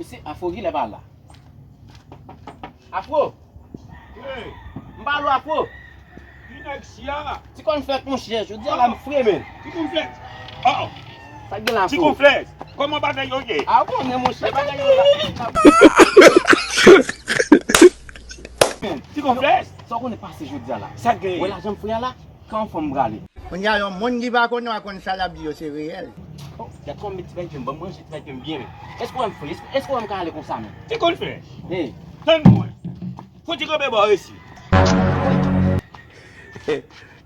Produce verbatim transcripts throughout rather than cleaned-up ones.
Se Afro ki lè pa la. Afro! Hey! M pa lou Afro! Ki nèg sia? Ti kòn flèt monchè, jodi a la m fre men. Ti kòn flèt! Oh! Sa k gen la Afro? Ti kòn flèt! Kòman bagay yo ye? A ou konnen monchè, bagay yo la. Ti kòn flèt! Sa w konnen pase jodi a la? Sa k gen? Wè lajan m fre a la? Kan fanm prale. Kounye a yon moun ki pa konnen w a konn sa l ap di yo se reyèl. Oh, gad kòman m met ti bay pye m, ban m ranje ti bay pye m byen men. Èske w wè m fre? Èske, èske w wè m ka ale konsa men? Ti kòn flèt! Hey! Tann mwen! Fouti kanpe bò isit!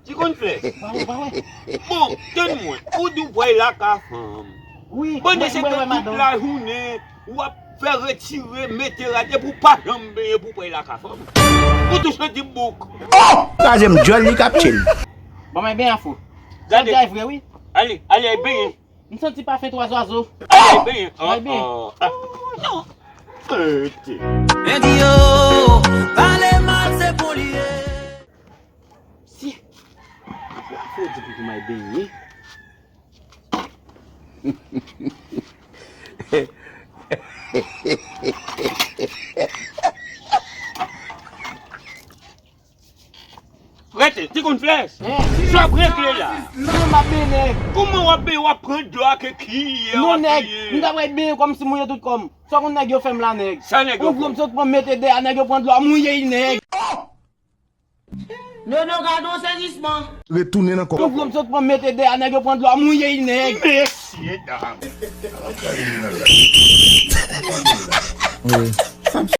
Ti kòn flèt! Pa wè, pa wè! Bon, tann mwen! Ou di w pral lakay fanm. Wi, bon, mwen, se mwen, tout lajounen w ap fè retire, mete rad, epi w pa janm benyen pou w pral lakay fanm. Ou tou santi bouk. Oh! Kraze m djòl li k ap tchil. Bon, mwen benyen Afro. Gade. Sa w di a vre wi. Ale, ale, al benyen. M santi pafen twa zwazo. Al benyen. Al benyen. Oh, oh, ah. Non. Arete. Nèg yo, pale mal se pou li ye. Si. Afro di pou m al benyen. Rete, ti kòn flèt. Eh. Sa w ap regle la? Mwen m ap benyen. Kòman w ap benyen, w ap pran dlo a ke kiyè w ap benyen? Non nèg, m ta pral benyen kòmsi m mouye tout kò m. Sa w konn nèg yo fè m la nèg? Sa nèg yo fè w? Yon dlo m sot pran mete dèyè, nèg yo pran dlo a mouye l nèg. Nono, gade yon sezisman. Retounen nan kò. Yon dlo m sot pran mete dèyè, nèg yo pran dlo a mouye l nèg. Mesye dam. Wi.